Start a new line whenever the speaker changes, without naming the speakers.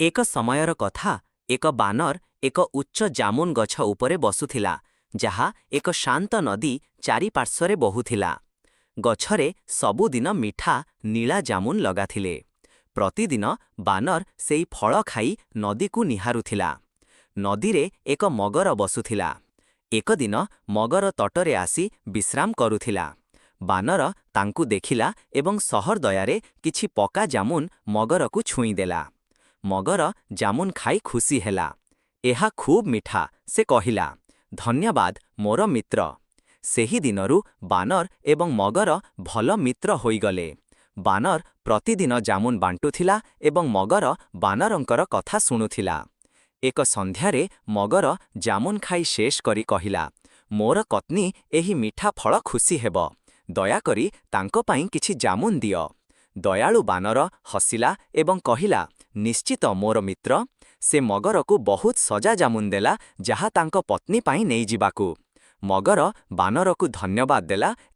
ଏକ ସମୟର କଥା, ଏକ ବାନର ଏକ ଉଚ୍ଚ ଜାମୁନ ଗଛ ଉପରେ ବସୁଥିଲା, ଯାହା ଏକ ଶାନ୍ତ ନଦୀ ଚାରିପାର୍ଶ୍ୱରେ ବହୁଥିଲା। ଗଛରେ ସବୁଦିନ ମିଠା ନୀଳା ଜାମୁନ ଲଗାଥିଲେ। ପ୍ରତିଦିନ ବାନର ସେଇ ଫଳ ଖାଇ ନଦୀକୁ ନିହାରୁଥିଲା। ନଦୀରେ ଏକ ମଗର ବସୁଥିଲା। ଏକଦିନ ମଗର ତଟରେ ଆସି ବିଶ୍ରାମ କରୁଥିଲା। ବାନର ତାଙ୍କୁ ଦେଖିଲା ଏବଂ ସହୃଦୟାରେ କିଛି ପକା ଜାମୁନ ମଗରକୁ ଛୁଇଁଦେଲା। ମଗର ଜାମୁନ ଖାଇ ଖୁସି ହେଲା। "ଏହା ଖୁବ୍ ମିଠା," ସେ କହିଲା। "ଧନ୍ୟବାଦ, ମୋର ମିତ୍ର।" ସେହି ଦିନରୁ ବାନର ଏବଂ ମଗର ଭଲ ମିତ୍ର ହୋଇଗଲେ। ବାନର ପ୍ରତିଦିନ ଜାମୁନ ବାଣ୍ଟୁଥିଲା ଏବଂ ମଗର ବାନରଙ୍କର କଥା ଶୁଣୁଥିଲା। ଏକ ସନ୍ଧ୍ୟାରେ ମଗର ଜାମୁନ ଖାଇ ଶେଷ କରି କହିଲା, "ମୋର ପତ୍ନୀ ଏହି ମିଠା ଫଳ ଖୁସି ହେବ। ଦୟାକରି ତାଙ୍କ ପାଇଁ କିଛି ଜାମୁନ ଦିଅ।" ଦୟାଳୁ ବାନର ହସିଲା ଏବଂ କହିଲା, "ନିଶ୍ଚିତ, ମୋର ମିତ୍ର।" ସେ ମଗରକୁ ବହୁତ ସଜା ଜାମୁନ ଦେଲା, ଯାହା ତାଙ୍କ ପତ୍ନୀ ପାଇଁ ନେଇଯିବାକୁ। ମଗର ବାନରକୁ ଧନ୍ୟବାଦ ଦେଲା।